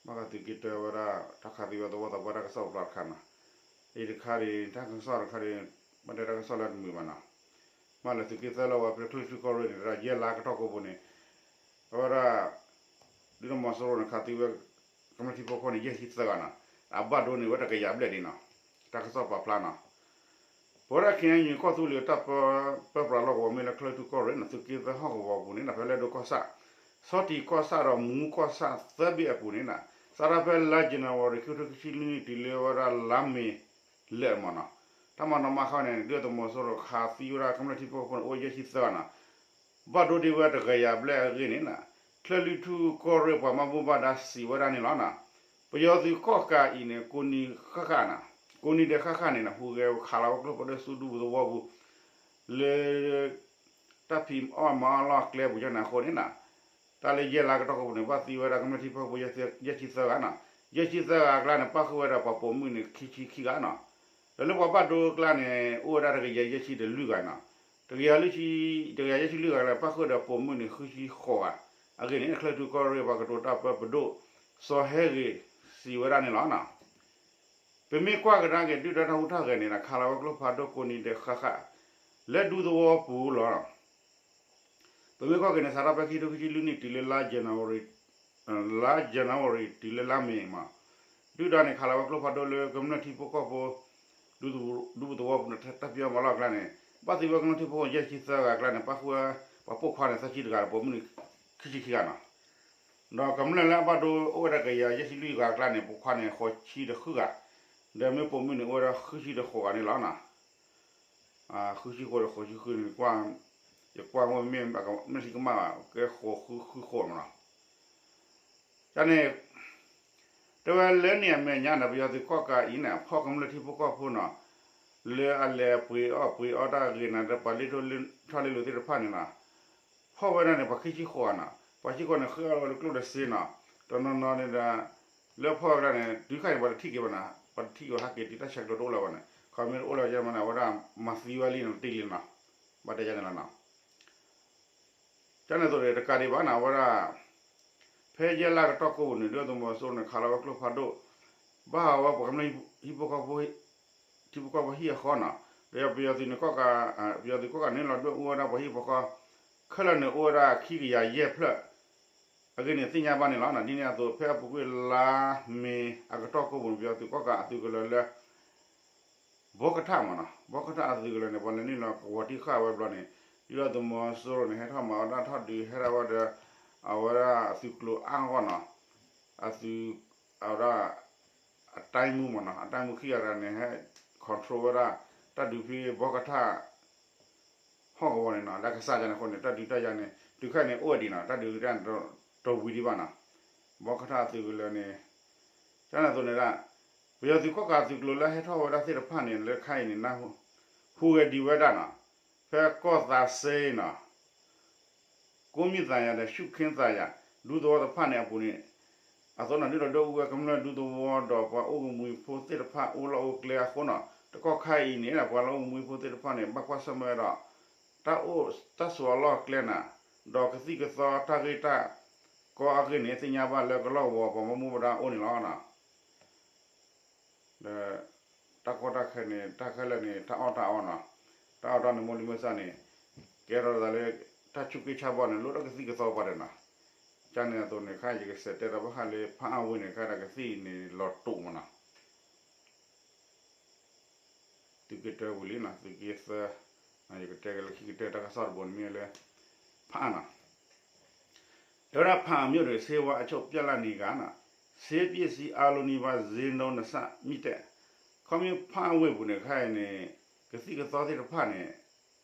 ဘၣ်ဃးသုးက့တၢဝဲဒၣ် တၢ်ခးသံဝဲသဝီသးပှၢ်တၢ်ကစီၣ်ပျီတခါနီၤ, အံၤတခါဒံး တၢ်ကစီၣ်တခါဒံး ဘၣ်တဲတၢ်ကစီၣ်လၢတမုာ်ဘၣ်နီၤ, မ့ၢ်လၢသုးက့သၢလီၢ်ဝဲဖဲချၢၣ်ထူၣ်ကီၢ်ရ့ၣ်န့ၣ် တၢ်ယဲၢ်လါကတီၢ်ကိးပူၤန့ၣ် အဝဲဒၣ် ဒုၣ်ဒါမီၤစိရိၤန့ၣ် ခးသံဝဲ ကမျၢၢ်ထံဖိကီၢ်ဖိန့ၣ် ယဲၢ်ဆံသၢဂၤနီၤ, အဘၣ်ဒိန့ၣ်ဝဲတကယၤဘျဲၣ်ဒံးနီၤ, တၢ်ကစီၣ်ပာ်ဖျါနီၤ ပဝဲဒၣ် ခ့ၣ်အဲၣ်ယူၣ် ကီၢ်သူလ့ၤတၢ်ပၢပြးလီၢ်ကဝီၤမ့ၢ်လၢချၢၣ်ထူၣ်ကီၢ်ရ့ၣ်နီၤ သုးက့သၢဟီၣ်ကဝီၤအပူၤန့ၣ် ဖဲလဲၣ်ဒိကီၢ်ဆၣ် ဆီထံးကီၢ်ဆၣ်ဒီးမူကီၢ်ဆၣ်သၢဘ့ၣ်အပူၤန့ၣ် စးထီၣ်ဖဲလါယနူၤအါရံၤ ခံကထိခံဆံလွံၢ်နံၣ်တုၤလၢဝဲဒၣ်လါမ့ၤလၢာ်မနီၤ, တၢ်မၤနီၣ်မၤဃါန့ၣ် ဒုၣ်ဒါသုးမီၤစိရိၤခးသံဝဲဒၣ်ကမျၢၢ်ထံဖိကီၢ်ဖိန့ၣ် အိၣ်ယဲၢ်ဆံသၢဂၤနီၤ ဘၣ်ဒိဒံးဝဲတကယၤဘျဲၣ်အဂ့ၢ်န့ၣ်နီၤ, ချၢၣ်လွံၢ်ထူၣ်ကီၢ်ရ့ၣ်ပှၤမၤဘူၣ်ဘၣ်ဒါစံးဝဲဒၣ်န့ၣ်လီၤနီၤ. ပယီၤသုးကီၣ်ကးအံၤန့ၣ် ကိးနံၤဃၣ်ဃၣ်နီၤ, ကိးနံၤဒဲးဃၣ်ဃၣ်န့ၣ်နီၤ ဟူးဂဲၤခးလီၤဝဲကျိဖးဒိၣ်ဆူဒူသဝီပူၤ လၢ တၢ်ဖံးအီၣ်မၤအီၣ်လီၢ်ကျဲပူၤယဲန့ၣ်အဃိန့ၣ်နီၤ, တၢ်လၢယဲၢ်လါကတီၢ်ကိးပူၤန့ၣ် ဘၣ်သံဝဲဒၣ်ကမျၢၢ်ထံဖိကီၢ်ဖိ ယဲၢ်ဆံသၢဂၤနီၤ, ယဲၢ်ဆံသၢဂၤအကျါန့ၣ် ပၣ်ဃုာ်ဝဲဒၣ်ပှၤပိာ်မုၣ်န့ၣ် ခံဆံခံဂၤနီၤ, ဒီးလၢပှၤဘၣ်ဒိအကျါန့ၣ် အိၣ်ဝဲဒၣ်တကယၤယဲၢ်ဆံတလွံၢ်ဂၤနီၤ, တကယၤလွံၢ်ဆံ တကယၤယဲၢ်ဆံလွံၢ်ဂၤလၢပၣ်ဃုာ်ဒီးပိာ်မုၣ်န့ၣ် ဃုဆံဃိးဂၤ, အဂ့ၢ်န့ၣ် ချၢၣ်ထူၣ်ကီၢ်ရ့ၣ်ပှၤကတိၤတၢ်ပၢပဒိၣ် စီၤဟဲဂ့ၤ စံးဝဲဒၣ်န့ၣ်လီၤနီၤ. ပမ့ၢ်ကွၢ်ကဒါက့ၤ ဒုၣ်ဒါတၢ်ဟူးတၢ်ဂဲၤန့ၣ်ဒီး ခးလီၤဝဲကျိဖးဒိၣ်ကိးနံၤဒဲးဃၣ်ဃၣ် လၢဒူသဝီပူၤလီၤ. ပမ့ၢ်ကွၢ်က့ၤန့ၣ် စးထီၣ်ဖဲခံကထိခံဆံလွံၢ်နံၣ်တုၤလၢလါ January လါယနူၤအါရံၤတုၤလၢလါမ့ၤမး, ဒုၣ်ဒါန့ၣ် ခးလီၤဝဲကျိဖးဒိၣ်လၢကမျၢၢ်ထံဖိကီၢ်ဖိ ဒူသဝီပူၤန့ၣ် တၢ်ဖံးအီၣ်မၤအီၣ်လီၢ်အကျါန့ၣ် ဘၣ်သံဝဲကမျၢၢ်ထံဖိကီၢ်ဖိယဲၢ်ဆံသၢဂၤအကျါန့ၣ် ပၣ်ဃုာ်ဝဲ ပှၤပိာ်ခွါန့ၣ် သၢဆံတဂၤဒီး ပိာ်မုၣ်န့ၣ် ခံဆံခံဂၤနီၤ. ဒီးကမျၢၢ်လၢအဘၣ်ဒိအိၣ်ဝဲဒၣ်ကယၤယဲၢ်ဆံလွံၢ်ဂၤအကျါန့ၣ် ပိာ်ခွါန့ၣ် ဃိးဆံဒီးဃုဂၤ, ဒီးမ့ၢ်ပိာ်မုၣ်န့ၣ် အိၣ်ဝဲဒၣ်ဃုဆံဒီးဃိးဂၤန့ၣ်လီၤနီၤ. ဃုဆံဃိးဒီးဃိးဆံဃုန့ၣ် ယကွၢ်ဝဲမ့ၢ်မ့ၢ်ထံကမၣ်ဘၣ် ကဲဃိးဃုဃုဃိးမးနီၤ. န့ၣ် တဲဝဲလၢန့ၣ်အမဲာ်ညါန့ၣ် ပယီၤသုးကီၣ်ကးအံၤန့ၣ် ဖီၣ်ကမျၢၢ်ထံဖိကီၢ်ဖိနီၤ, လၢအလဲၤပှ့ၤအီၣ်ပှ့ၤအီတၢ်ဂ့ၤန့ၣ်ဒီး ပှၤလ့ထီၣ်လ့လိၤသ့ၣ်တဖၣ်န့ၣ်နီၤ, ဖီၣ်ဝဲဒၣ်န့ၣ် ပှၤခံဆံဃိးဂၤနီၤ, ပှၤဆံဃိးန့ၣ် ဃ့အီၣ်ဝဲလၢကျိၣ်တစ့နီၤ, တနီၤနီၤန့ၣ်ဒီး လၢဖီၣ်ဝဲဒၣ်န့ၣ် တုၤခါန့ၣ် ပှၤတထံၣ်က့ၤဘၣ်နီၤ, ပှၤတထံၣ်က့ၤဘၣ်ဟဲက့ၤတုၤတၢ်ဆဲးကျိးတအိၣ်လၢၤဘၣ်န့ၣ် ခီမ့ၢ်တအိၣ်လၢၤဘၣ်န့ၣ် အဝဲဒၣ်မၤသံဝဲလံန့ၣ် တ့ၢ်လံနီၤ, ဘၣ်တဲယါန့ၣ်လီၤနီၤ. ကန့ၣ်အသိးဒီး တကးဒံးဘၣ်န့ၣ် အဝဲဒၣ် ဖဲယဲၢ်လါကတီၢ်ကိးပူၤန့ၣ် ဒုၣ်ဒါသုးမီၤစိရိၤန့ၣ် ခးလီၤဝဲကျိဖးဒိၣ် ဘၣ်ဟးဝဲပှၤကမျၢၢ်ဟံၣ်ဖိဃီဖိ ထံဖိကီၢ်ဖိဟံၣ်အဃီနီၤ, ဒီးပယီၤသုးန့ၣ်ကီၣ်ကး ပယီၤသုးကီၣ်ကးန့ၣ်လီၤဒွဲၣ်အူဝဲဒၣ်ပှၤဟံၣ်ပှၤဃီ ခဲလၢာ်န့ၣ်အိၣ်ဝဲဒၣ်ခံကယၤယဲၢ်ဖျၢၣ် အဂ့ၢ်န့ၣ်သ့ၣ်ညါဘၣ်န့ၣ်လီၤ. ဒ်န့ၣ်အသိး ဖဲအပူၤကွံာ်လါမ့ၤအကတီၢ်ကိးပူၤန့ၣ် ပယီၤသုးကီၣ်ကးအသုးကလၢၤလၢ ဘီကထၣ်မ့ၢ်နီၤ, ဘီကထၣ်အသုးကလၢၤန့ၣ် ပှၤလဲၤနုာ်လီၤကဝီၤတံၢ်ဃာ်ဝဲဘျီန့ၣ် ဒုၣ်ဒါသုးမီၤစိရိၤန့ၣ် ဟဲထီၣ်မၤဝဲဒၣ်ထီၣ်ဒုး ဟဲထီၣ်ဝဲဒီး အဝဲဒၣ်အသုးကျိၤအါဂီၢ်နီၤ, အသုး အဝဲဒၣ် အတိုင်းမှူးမ့ၢ်နီၤ, အတိုင်းမှူးခံဂၤတဂၤန့ၣ် ဟဲ control ဝဲဒၣ် တၢ်ဒုးဖဲဘီကထၣ် ဟီၣ်ကဝီၤန့ၣ်နီၤ, လၢကစၢ်ယၤန့ၣ်အဃိန့ၣ် တၢ်ဒုးတၢ်ယၤန့ၣ် တုၤခဲအံၤန့ၣ် အိၣ်ဝဲဒံးနီၤ, တၢ်ဒုးတၢ်ယၤန့ၣ် တဝံၤဒံးဘၣ်နီၤ, ဘီကထၣ်အသုးကလၢၤန့ၣ် ကန့ၣ်အသိးန့ၣ်ဒၣ် ပယီၤသုးကီၣ်ကးသုးကျိၤလၢဟဲထီၣ်ဝဲဒၣ်သ့ၣ်တဖၣ်န့ၣ် လၢခဲအံၤန့ၣ် ဟူးဂဲၤဒံးဝဲဒၣ်နီၤ, ဖဲကီၢ်သးစ့နီၤ ကိးမံၤသးယၤဒီး ရှုၣ်ခ့သးယၤ ဒူသဝီတဖၣ်န့ၣ်အပူၤန့ၣ် အသိးန့ၣ်ဒုးဒီးဒိၣ်အူဝဲကမျၢၢ်ဒူသဝီဒီးပှၤအိၣ်ကမှံဖိသ့ၣ်တဖၣ်အိၣ်လီၢ်အိၣ်ကျဲအဃိနီၤ, တကီၢ်ခဲအံၤန့ၣ် ပှၤလၢအိၣ်ကမှံဖိသ့ၣ်တဖၣ်န့ၣ် ဘၣ်ကွၢ်ဆၢၣ်မဲာ်ဝဲဒီး တၢ်အိၣ် တၢ်ဆိးအလီၢ်အကျဲနီၤ, ဒီးကသံၣ်ကသီတၢ်ဂ့ၢ်တၢ်ကီအဂ့ၢ်န့ၣ် သ့ၣ်ညါဘၣ်လၢကလီၢ်ကဝီၤပှၤဘၣ်မူဘၣ်ဒါအိၣ်န့ၣ်လီၤနီၤ. ဒီး တၢ်ကီတၢ်ခဲန့ၣ် တၢ်ခဲလၢာ်န့ၣ် တၢ်အီၣ်တၢ်အီနီၤ, တၢ်အီၣ်တၢ်အီန့ၣ် မိၢ်လံၤမ့ၢ်ဆါန့ၣ် ကဲထီၣ်သးလၢ တၢ်ဆူးက့ဆါဘီန့ၣ် လိၣ်ဒီးကသံၣ်ကသီပှၤဒီးနီၤ, ကန့ၣ်အသိးန့ၣ် ခဲအံၤယကစံးတဲတၢ်ဘၣ်ဃးလၢဖးအါဝ့ၢ်န့ၣ် ခဲအံၤဒီးကသံၣ်န့ၣ်လီၤတူာ်မ့ၢ်နီၤ. သုးက့တၢဝံၤလံနီၤ, သုးက့သၢ, ယကတဲက့ၤလၢခံကတၢၢ်တၢ်ကစီၣ်တဘိန့ၣ်မ့ၢ်လၢ ဖးအါနီၤ, တဲဝဲဒၣ်ဖးအါမြို့တွင် ဆေးဝါးအချို့ ပြတ်လပ်နေကနီၤ, ဆေးပစ္စည်းအားလုံးနီးပါး ဈေးနှုန်းနှစ်ဆမင့်တက်, ခီဖျိဖးအါဝ့ၢ်ပူၤန့ၣ် ခဲအံၤန့ၣ် ကသံၣ်ကသီသ့ၣ်တဖၣ်န့ၣ်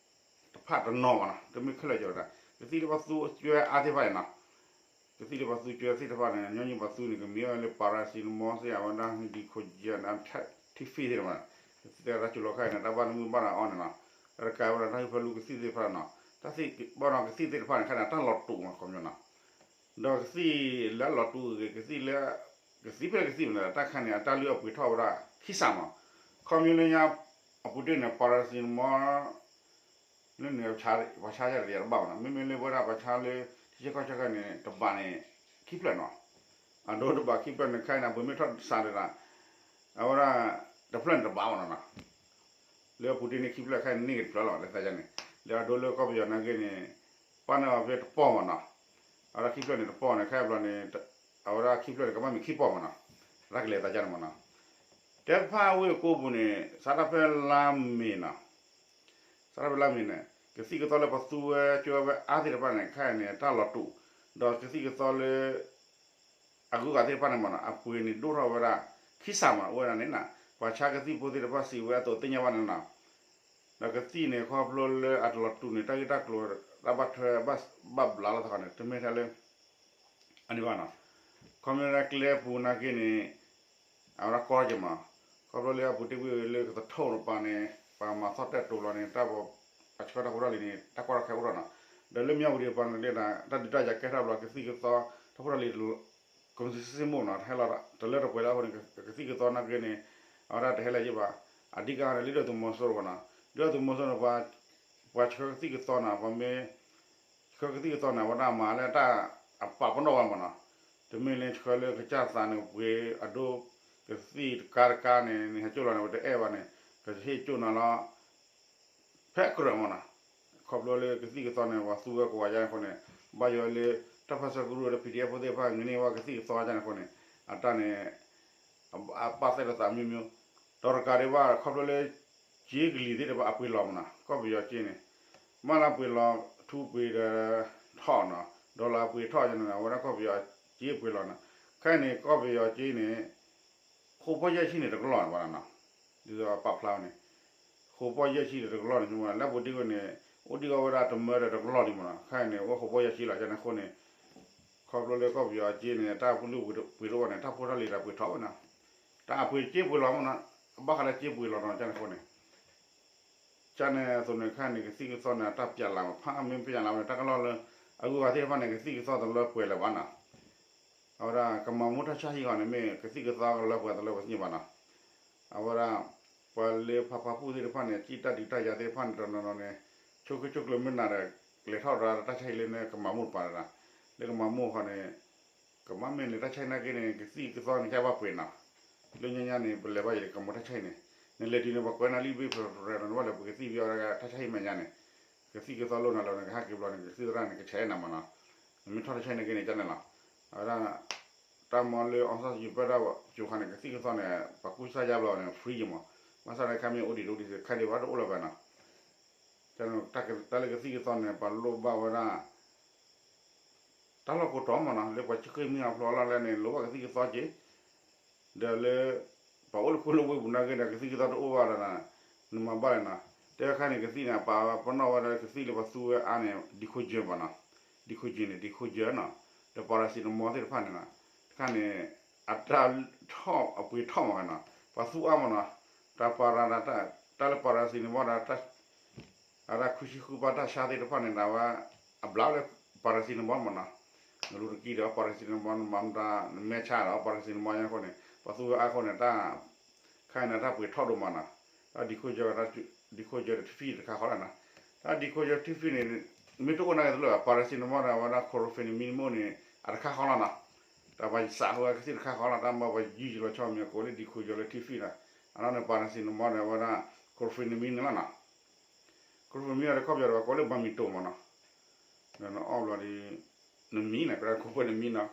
တဖၣ်တနီၤဘၣ်နီၤ, တမ့ၢ်ခဲလၢာ်ကီၤဒၣ် ကသံၣ်လၢပှၤသူကၠွဲအါသ့ၣ်တဖၣ်န့ၣ်နီၤ ကသံၣ်လၢပှၤသူကၠွဲသ့ၣ်တဖၣ်န့ၣ် ညီနုၢ်ပှၤသူန့ၣ် ကမ့ၢ်ဝဲလၢ paracetamol သ့ၣ် အဝဲဒၣ် Decoderm ဒီး Actifed သ့ၣ်တဖၣ်န့ၣ် ကသံၣ်သ့ၣ်တဖၣ် တၢ်စူၤလီၤခဲအံၤန့ၣ် တၢ်ဘၣ်နမုၢ်ဘၣ်နၤအီၤန့ၣ်နီၤ, တၢ်တကးဝဲဒၣ်တၢ်ဟၢဖၢလူကသံၣ်သ့ၣ်တဖၣ်နီၤ, တၢ်သ့ၣ်ဘၣ်နီၤ ကသံၣ်သ့ၣ်တဖၣ်န့ၣ် ခဲအံၤန့ၣ် တၢ်လီၤတူာ်မး ခီပညီနီၤ, ဒီးကသံၣ်လၢအလီၤတူာ်ဂ့ၤ ကသံၣ်လၢ ကသံၣ်ဖဲလဲၣ်ကသံၣ်မနုၤ တၢ်ခဲအံၤန့ၣ် အတၢ်လုၢ်အပှ့ၤထီၣ်ဝဲဒၣ်ခံစးမး, ခီပညီလၢညါ အပူၤတ့ၢ်န့ၣ် paracetamol န့ၣ် ပှၤဆါယၤတဘၣ်ဘၣ်နီၤ, မ့မ့ၢ်လၢပဝဲဒၣ်ပှၤဆါလၢ ထံဆၢကီၢ်ဆၢခဲအံၤန့ၣ် တဘးန့ၣ် ခံဖျၢၣ်နီၤ, အဒိတဘးခံဖျၢၣ်န့ၣ် ခဲအံၤန့ၣ် အပှ့ၤမ့ၢ်ထီၣ်စးဒီး အဝဲဒၣ် တဖျၢၣ်န့ၣ်တဘးဘၣ်နီၤနီၤ, လၢအပူၤတ့ၢ်န့ၣ်ခံဖျၢၣ်ခဲအံၤန့ၣ် န့ၢ်က့ၤတဖျၢၣ်လီၤ လၢသးယါန့ၣ်, လၢအဒိလၢကီၢ်ပယီၤနာ်က့န့ၣ် ပာ်န့ၢ်အီၤဖဲတပီၢ်မးနီၤ, အဝဲဒၣ်ခံဖျၢၣ်န့ၣ်တပီၢ်န့ၣ် ခဲအံၤဘျီန့ၣ် အဝဲဒၣ်ခံဖျၢၣ်န့ၣ် ကဘၣ်မ့ၢ်ခံပီၢ်မးနီၤ, တၢ်ကလဲၤသးယါန့ၣ်မးနီၤ, တဲဖးအါဝ့ၢ်အကိပူၤန့ၣ် စးထီၣ်ဖဲလါမ့ၤနီၤ စးထီၣ်ဖဲလါမ့ၤန့ၣ် ကသံၣ်ကသီလၢပှၤသူဝဲကၠွဲဝဲအါသ့ၣ်တဖၣ်န့ၣ် ခဲအံၤန့ၣ် တၢ်လီၤတူာ်, ဒီးကသံၣ်ကသီလၢ အဂုၤအဂၤသ့ၣ်တဖၣ်န့ၣ်မးနီၤ အပှ့ၤန့ၣ်ဒိၣ်ထီၣ်ဝဲဒၣ် ခံစးမး အိၣ်ဝဲဒၣ်န့ၣ်နီၤ, ပှၤဆါကသံၣ်ဖိသ့ၣ်တဖၣ်စံးဝဲအသိးသ့ၣ်ညါဘၣ်န့ၣ်နီၤ, ဒီးကသံၣ်န့ၣ် ခီဖျိလၢအတလီၤတူာ်န့ၣ် တၢ်ဂ့ၢ်တၢ်ကျိၤ တၢ်ဘၣ်ထွဲ ဘၣ်ဘျးလိာ်သးခီန့ၣ် တမ့ၢ်ထဲလၢ အန့ၣ်ဘၣ်နီၤ, ခီဖျိလၢကျဲပူၤနာ်က့န့ၣ် အဝဲဒၣ်ကီက့ၤမး, ခီဖျိလၢအပူၤတ့ၢ်ဝံၤလၢကသထီၣ်တပၤန့ၣ် ပှၤမၤသီၣ်တဲာ်တိၤလီၤန့ၣ် တၢ်ပှၤဆှၢတၢ်ဖိတၢ်လံၤန့ၣ် တၢ်ကီတၢ်ခဲအိၣ်ထီၣ်နီၤ, ဒီးလၢမၠးဝတံၤတပၤန့ၣ် တၢ်ဒုးတၢ်ယၤကဲထီၣ်ဘျီ ကသံၣ်ကသီ တၢ်ဖိတၢ်လံၤ ကမၤစ့မ့ၢ်နီၤ ဟဲလီၤတလၢတပှဲၤလၢအဃိန့ၣ် ကသံၣ်ကသီနာ်က့န့ၣ် အဝဲဒၣ်တဟဲလၢၤယ့ၣ်ဘၣ်, အဓိကန့ၣ် လၢဒုၣ်ဒါသုးမီၤစိရိၤဘၣ်နီၤ, ဒုၣ်ဒါသုးမီၤစိရိၤန့ၣ် ပှၤဆှၢကသံၣ်ကသီနီၤ ပှၤမ့ၢ် ဆှၢကသံၣ်ကသီန့ၣ် အဝဲဒၣ်မၤလၢတၢ်အပာ်ပနီၣ်ဝဲမးနီၤ, တမ့ၢ်လၢဆှၢလၢကစၢ်သးန့ၣ် ပှ့ၤအဒိ ကသံၣ်တကါတကါန့ၣ် နဟဲကၠိလီၤန့ၣ် ပတအဲၣ်ဘၣ်န့ၣ် ကဟ့ၣ်ကၠိနၤလီၤ ဖဲအကြၢးမးနီၤ, ခီဖျိလၢကသံၣ်ကသီန့ၣ် ပှၤသူဝဲကိးဂၤဒဲးအဃိန့ၣ် ဘၣ်ယိၣ်လၢ တၢ်ပၢဆှၢကရူၢ်ဒီး ပီၣ်ဒံၣ်အဲၣ်ဖိသ့ၣ်တဖၣ် မ့ၢ်န့ၢ်ဝဲကသံၣ်ကသီဒ်န့ၣ်အဃိန့ၣ် အတၢ်န့ၣ် အပာ်သဲဒီးသးမံၤမံၤ, ဒီးတကးဒံးဘၣ် ခီဖျိလၢ ကၠ့ကလံၤသ့ၣ်တဖၣ်အပှ့ၤလီၤမးနီၤ, ကီၢ်ပယီၤကၠ့န့ၣ် ဘၣ်လၢပှ့ၤလီၤ ထူပှ့ၤဒီးထီၣ်နီၤ, ဒီးလၢပှ့ၤထီၣ်န့ၣ် အဝဲဒၣ်ကီၢ်ပယီၤကၠ့ပှ့ၤလီၤနီၤ, ခဲအံၤန့ၣ် ကီၢ်ပယီၤကၠ့န့ၣ် ဃိးပီၢ်ယဲၢ်ဆံန့ၣ်တကလီၢ်န့ၣ်ဘၣ်နီၤ, ဒ်သိးပာ်ဖျါဝဲန့ၣ် ဃိးပီၢ်ယဲၢ်ဆံဒီးတကလီၢ်န့ၣ် လၢပူၤတ့ၢ်ဝဲန့ၣ် အိၣ်ဒံးအီၤဝဲဒၣ်တမၢဒီးတကလီၢ်ဒံးမးနီၤ, ခဲအံၤန့ၣ် အိၣ်ဃိးပီၢ်ယဲၢ်ဆံလီၤ ကန့ၣ်အဃိန့ၣ် ခီဖျိလၢကီၢ်ပယီၤကၠ့န့ၣ် တၢ်ပလုၢ်ပှ့ၤတအိၣ်ဘၣ်န့ၣ် တၢ်ဖိတၢ်လံၤဒီးပှ့ၤထီၣ်ဝဲနီၤ, တၢ်အပှ့ၤကၠ့ပှ့ၤလီၤမးနီၤ, ဘၣ်ဃးလၢကၠ့ပှ့ၤလီၤနီၤ ကန့ၣ်အဃိန့ၣ် ကန့ၣ်အသိးန့ၣ် ခဲအံၤန့ၣ် ကသံၣ်ကသီန့ၣ် အတၢ်ပျးလးမး ဖးမ့ၢ်ပျးလးဝဲန့ၣ် တၢ်ကလီၢ်လၢ အဂုၤအဂၤသ့ၣ်တဖၣ်န့ၣ် ကသံၣ်ကသီတလၢပှဲၤလၢၤဘၣ်နီၤ, အဝဲဒၣ်ကမၤမိၢ်တၢ်ဆါဟံၣ်ဃီန့ၣ် မ့ၢ်ကသံၣ်ကသီကလၢပှဲၤတလၢပှဲၤသ့ၣ်ညါဘၣ်နီၤ, အဝဲဒၣ် ပှၤလၢဖးဖးဖူၣ်သ့ၣ်တဖၣ်န့ၣ် ကံၣ်တၢ်ဒုးတၢ်ယၤသ့ၣ်တဖၣ်န့ၣ် တနီၤနီၤန့ၣ် ဆိၣ်ဂ့ၤဆိၣ်ကျၢၤမ့ၢ်နၤဒီး လဲၤထီၣ်ရၤတၢ်ဆါဟံၣ်လၢန့ၣ် ကမၤမိၢ်တပၤတဂၤ, လၢကမၤမိၢ်ဃီန့ၣ် ကမၤမ့ၢ်န့ၣ်တၢ်ဆါဟံၣ်နာ်က့န့ၣ် ကသံၣ်ကသီန့ၣ် ကဘၣ်ပှ့ၤနီၤ, လၢညါညါန့ၣ် ပလဲၤဘၣ်ယံၤဒီးကမၤတၢ်ဆါဟံၣ်န့ၣ် နလဲၤတုၤန့ၣ် ပှၤကွဲးနၤလံဘ့ၣ်ဖဲလဲၣ် နဘၣ်လဲၤပှ့ၤကသံၣ်ဘံအီၤတၢ်ဆါဟံၣ်မဲာ်ညါန့ၣ်, ကသံၣ်ကသီလိၣ်နၤလီၤန့ၣ် ကဟဲက့ၤဘျီန့ၣ် ကသံၣ်သရၣ်န့ၣ် ကဆဲးနၤမးနီၤ, နမ့ၢ်ထီၣ်တၢ်ဆါဟံၣ်နာ်က့န့ၣ် ကန့ၣ်လီၤ, အဝဲဒၣ် တၢ်မၤလၢ အောင်ဆန်းစုကြည် ပၢတၢ်ကိးခါန့ၣ် ကသံၣ်ကသီန့ၣ် ပှၤကူစါယါဘျီန့ၣ် free ယမး, ဘၣ်ဆၣ်ဒီးခါမ့ၢ်အိၣ်ဒံးတအိၣ်ဒံး ခါဒံးဘၣ်တအိၣ်လၢၤဘၣ်နီၤ. တၢ်လၢကသံၣ်ကသီန့ၣ် ပှၤလိၣ်ဘၣ်ဝဲဒၣ် တၢ်လီၢ်ကိးတီၤမးနီၤ လၢပှၤဆှၢမံအဖျိအလီၢ်လဲၣ်န့ၣ် လိၣ်ဘၣ်ကသံၣ်ကသီက့ၤ ဒီးလၢ ပှၤအိၣ်လၢခူလၢဝ့ၢ်ပူၤနာ်က့ဒီး ကသံၣ်ကသီတအိၣ်ဘၣ်ဒီး နမၤဘၣ်လဲၣ်နီၤ. တဲခါန့ၣ် ကသံၣ်န့ၣ် ပှၤပနီၣ်ဝဲဒၣ်ကသံၣ်လၢပှၤသူဝဲအါန့ၣ် ဒံခိကၠၢၢ်မးနီၤ. ဒံခိကၠၢၢ်န့ၣ် ဒံခိကၠၢၢ်နီၤ ဒီး paracetamol သ့ၣ်တဖၣ်န့ၣ်နီၤ တခါန့ၣ် အတၢ်ထီၣ်အပှ့ၤထီၣ်မးနီၤ ပှၤသူအါမးနီၤ. တၢ်ပၤရၤ တၢ်လၢ paracetamol ဒီး အတၢ်ခွံဆံဃုပၢ်တၢ်ဆါသ့ၣ်တဖၣ်န့ၣ် အဝဲ အဘျးလၢ paracetamol မးနီၤ. နလူၤတကံဒီး paracetamol နမၤမတၤ နမဲဆါဒီး paracetamol ညါအဃိန့ၣ် ပှၤသူဝဲအါအဃိန့ၣ် တၢ် ခါအံၤန့ၣ် တၢ်ပှ့ၤထီၣ်ဒိၣ်မးနီၤ. တၢ်ဒံခိကၠၢၢ် ဒံခိကၠၢၢ်ဒီးထံဖံတခါဃီလီၤနီၤ. တၢ်ဒံခိကၠၢၢ်ထံဖံန့ၣ် မ့ၢ်တအိၣ်နာ်က့တလၢာ် paracetamol ဒီးအဝဲဒၣ် chloramphenicol န့ၣ် အတခါဃီလီၤနီၤ. တၢ်ပှၤစးဃုာ်ကသံၣ်တခါဃီလီၤ တၢ်မၤပှၤယုၢ်ယလီၤဆီမံၤအကိးလၢဒံခိကၠၢၢ်လၢထံဖံနီၤ. အနီၢ်န့ၣ် paracetamol ဒီးအဝဲဒၣ် chloramphenicol န့ၣ်လီၤနီၤ. chloramphenicol ဒီးခီပညီဒီးပှၤကိးလၢဘၣ်မံၤတိၢ်မးနီၤ. ဒီးနအီၣ်ဘျီဒီး နမံနီၤ ကရၢခိၣ်ပှဲၤနမံနီၤ.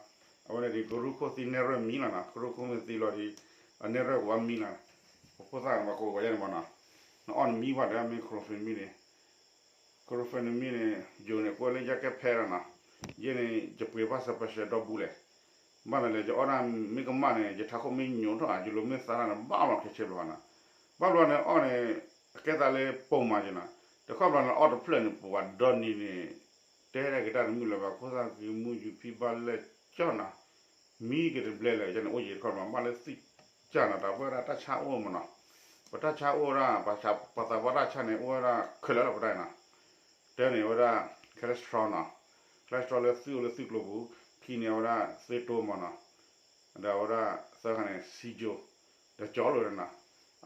အဝဲန့ၣ်ဒီး ကရူၢ်ခိၣ်သံနဲၣ်ရွဲၣ်မံလီၤနီၤ. ကရူၢ်ခိၣ်မ့ၢ်သံလီၤဒီး အနဲၣ်ရွဲၣ်ကဘၣ်မံလီၤ. ပဖိသၣ်န့ၣ် ပှၤကိးဝဲယဲန့ၣ်မးနီၤ. နအီၣ်နမံဘၣ်ဒီးမ့ၢ် chloramphenicol န့ၣ် chloramphenicol န့ၣ် ယိၤန့ၣ် ကွဲးလၢယကဲဖဲလီၤနီၤ. ယဲန့ၣ် ယပှ့ၤဘၣ်စၢၤပၢၢ်ဆၢဒီဘူးလဲၣ်. ဘၣ်မနုၤလဲၣ် ယအီၣ်ဒၣ်မ့ၢ်ကမၣ်န့ၣ် ယထးခိၣ်မ့ၢ်ညိးထီၣ် ယလိၤမ့ၢ်သါထီၣ်န့ၣ် ဘၣ်လီၤခဲဆ့ဘျီနီၤ. ဘၣ်ဘျီန့ၣ်အီၣ်န့ၣ် အကဲသးလၢပိာ်မၤယနီၤ. တခီဘျီန့ၣ်အီၣ်တဖျၢၣ်န့ၣ် ပှၤဒီနံၤန့ၣ် တဲဒၣ်က့ၤတၢ်တမုာ်လၢၤဘၣ် ခိၣ်သၣ်က့ၤမူယူၤဖံဘၣ်လဲၣ်ကၠီနီၤ. မံက့ၤတဘျဲလၢာ် ယန့ၣ်အိၣ်ယံၤတခီဘျီ ဘၣ်လၢသံၣ်ကၢ်နီၤ တၢ်ပဝဲဒၣ်တၢ်ဆါအိၣ်မးနီၤ. ပတၢ်ဆါအိၣ်ဝဲဒၣ် ပှၤသးပှၢ်တၢ်ဆါန့ၣ် အိၣ်ဝဲဒၣ်ခဲလၢာ်လီၤပတၢ်နီၤ. တၢန့ၣ်ဝဲဒၣ် cholesterol နီၤ. cholesterol လၢသွံၣ်အိၣ်လၢသွံၣ်ကျိၤပူၤ, ခံန့ၣ်ဝဲဒၣ်သွေးတိုးမးနီၤ. ဒီးအဝဲဒၣ်သၢခါန့ၣ် ဆီချို, ဒီးကၠီလိာ်နီၤ.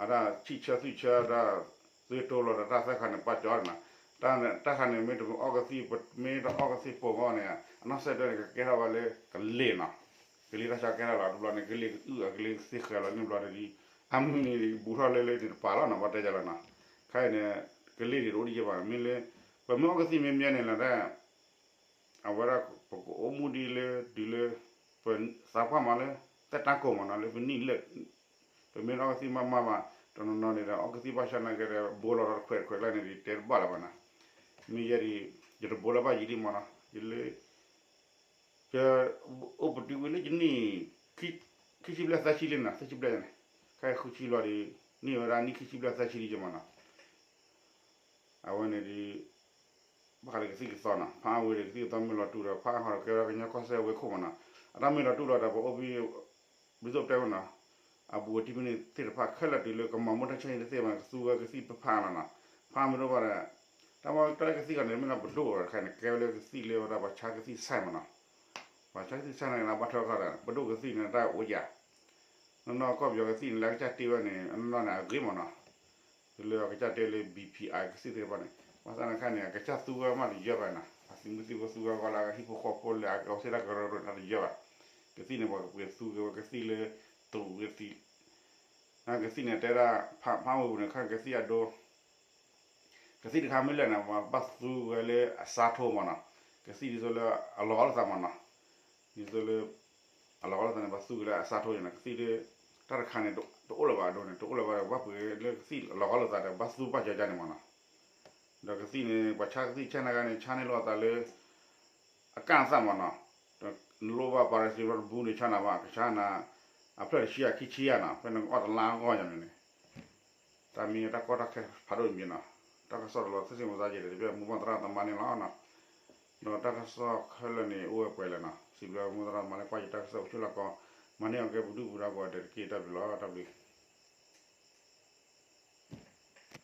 အဒၣ်ဆံၣ်ဆၢသွံၣ်ဆၢဒီးသွေးတိုးလီၤဒီးတၢ်သၢခါန့ၣ် ပာ်ကၠီနီၤ. တၢ်ခါန့ၣ် မ့ၢ်တအီၣ်ကသံၣ် မ့ၢ်တအီၣ်ကသံၣ်ပိာ်မီၢ်န့ၣ် အနီၢ်စဲးဒၢန့ၣ် ကကဲထီၣ်ဝဲလၢကလ့ၢ်နီၤ. ကလ့ၢ်တၢ်ဆါကဲထီၣ်လီၤ တဘျီန့ၣ် ကလ့ၢ်ကအုၣ်အကလ့ၢ်သ့ဃဲၤလီၤန့ၣ်ဘျီန့ၣ်ဒီး အမုၢ်န့ၣ်ဘူးထီၣ်လၢလၢန့ၣ်တပာ်လီၤနီၤ ဘၣ်တဲယလီၤနီၤ. ခဲအံၤန့ၣ် ကလ့ၢ်န့ၣ်တအိၣ်ဒံးယဲဘၣ် မ့ၢ်လၢ ပမ့ၢ်အီၣ်ကသံၣ်မ့ၢ်မ့ၢ်န့ၣ်လီၤဒၣ် အဝဲဒၣ်ပကအိၣ်မူဒ်လၢ တုၤလၢ ပသးပှၢ်မးလၢ သက်တမ်းကုန်မးနီၤ လၢပနံၣ်လၢာ် ပမ့ၢ်အီၣ်ကသံၣ်မးမးဘၣ် တနီၤနီၤန့ၣ်ဒီး အီၣ်ကသံၣ်ဘၣ်ဆၣ်နာ်က့ဒီး ဘိလီၤဒီးတခွဲးတခွဲးကျါန့ၣ်ဒီး တဲတဘၣ်လၢၤဘၣ်နီၤ. မ့ၢ်ယဲဒၣ် ယတဘိလၢၤဘၣ်ယံာ်လံမးနီၤ ယလၢ ယအိၣ်ပတုာ်ဝံၤလၢယနံၣ် ခံဆံဘျဲၣ်သၢဆံလံနီၤ သၢဆံဘျဲၣ်န့ၣ် ခဲအံၤဃုဆံလီၤဒီး န့ၢ်ဝဲဒၣ်နံၣ်ခံဆံဘျဲၣ်သၢဆံလံယမးနီၤ. အဝဲန့ၣ်ဒီး ဘၣ်ဃးလၢကသံၣ်ကသီနီၤ ဖးအါဝံၤဒီးကသံၣ်ကသီမ့ၢ်လီၤတူာ်ဒီး ဖးအါဃီဒီးကဲဝဲကညီကီၢ်စဲၣ်ဝဲခိၣ်မးနီၤ. အတၢ်မ့ၢ်လီၤတူာ်လီၤဒီး ပအိၣ်ဘံၣ် ဘျုးသိၣ်တဲဝဲနီၤ အဘူးအတံၢ်မ့ၢ်န့ၣ်သ့ၣ်တဖၣ် ခဲလၢာ်တုၤလၢကမၤမူဒါဆၢအံၤတသ့ဘၣ်န့ၣ် ကသူဝဲကသံၣ်ဖးဖးနီၤနီၤ. ဖးမ့ၢ်တအိၣ်ဘၣ်ဒီး တၢ်မ့ၢ်တၢ်လၢကသံၣ်ဂီၤန့ၣ် မ့ၢ်လၢပဒိၣ်တခါန့ၣ် ကဲဝဲလၢကသံၣ်လၢဝဲဒၣ်ပှၤဆါကသံၣ်ဆဲးမးနီၤ. ပှၤဆါကသံၣ်ဆဲးန့ၣ် ဘၣ်ထွဲခီဒီး ပဒိၣ်ကသံၣ်န့ၣ် တၢ်အိၣ်ယၤ နီၢ်နီၢ်ကီၢ်ပယီၤကသံၣ်န့ၣ် လၢအကစၢ်တ့ဝဲန့ၣ် အနီၢ်နီၢ်န့ၣ် အဂ့ၤမးနီၤ. လၢအကစၢ်တ့လၢ ဘီပီအါ ကသံၣ်သ့ၣ်တဖၣ်န့ၣ် ဘၣ်ဆၣ်သနာ်က့န့ၣ် အကစၢ်သူဝဲမးတယၢၢ်ဘၣ်နီၤ. အသုးမုၢ်သံၣ်ဘိသူဝဲဂီၢ်လၢအဟံၣ်ဖိဃီဖိလၢအကီၢ်စဲၣ်တၢ်ကရၢကရိန့ၣ် တယၢၢ်ဘၣ်. ကသံၣ်န့ၣ် ပှၤကပှ့ၤသူက့ၤဝဲကသံၣ်လၢ တူာ်ကသံၣ် ကသံၣ်န့ၣ်တဲဒၣ် ဖးဖးဝဲပူၤန့ၣ် ခါကသံၣ်အဒိ ကသံၣ်တခါမ့ၢ်လၢာ်န့ၣ် ပှၤဘၣ်သူဝဲလၢအစါထိမးနီၤ. ကသံၣ်ဒ်သိးလၢအလီၤဂာ်လိာ်သးမးနီၤ. ဒ်သိးလၢ အလီၤဂာ်လိာ်သးန့ၣ် ပှၤသူက့ၤလၢအစါထိန့ၣ် ကသံၣ်လၢ တၢ်တခါန့ၣ် တအိၣ်လၢၤဘၣ်အဒိန့ၣ် တအိၣ်လၢၤဘၣ်ဒီး ဘၣ်ပှ့ၤလၢကသံၣ်လီၤဂာ်လိာ်သးဒီး ဘၣ်သူပာ်ကၢကၢန့ၣ်မးနီၤ. ဒီးကသံၣ်န့ၣ် ပှၤဆါကသံၣ်ဆဲးနာ်က့န့ၣ် ဆါန့ၢ်လိာ်သးလၢ အကၢ်အသးမးနီၤ. နလိၣ်ဘၣ် paracetamol တဘူးန့ၣ် ဆါနၤဘၣ် ကဆါနၤ အဖျၢၣ်တဆံယၤခံဆံယၤနီၤ ဖဲနကအီၣ်တလါအဂီၢ်ညါန့ၣ်န့ၣ် တၢ်မ့ၢ်တၢ်ကီတၢ်ခဲဖးဒိၣ်တမံၤနီၤ. တၢ်ကစီၣ်တလီၤ သ့ၣ်စ့ၣ်မုၢ်သးက့ၤဒီး တဘ့ၣ်မိၢ်ပၢ်သရၣ်သမါန့ၣ်လီၤနီၤ. ဒီးတၢ်ကစီၣ်ခဲလၢာ်န့ၣ် အိၣ်ဝဲပှဲၤလၢာ်နီၤ. စံးဘျုးမိၢ်သရၣ်သမါလၢကွၢ်ယတၢ်ကစီၣ်အိၣ်ဆူၣ်လၢကီး မၤန့ၢ်အီၤကဲပဒုၣ်ပဒါပှၤဒီးတက့ၢ် တၢ်ဘျုးလီၤ တၢ်ဘျုး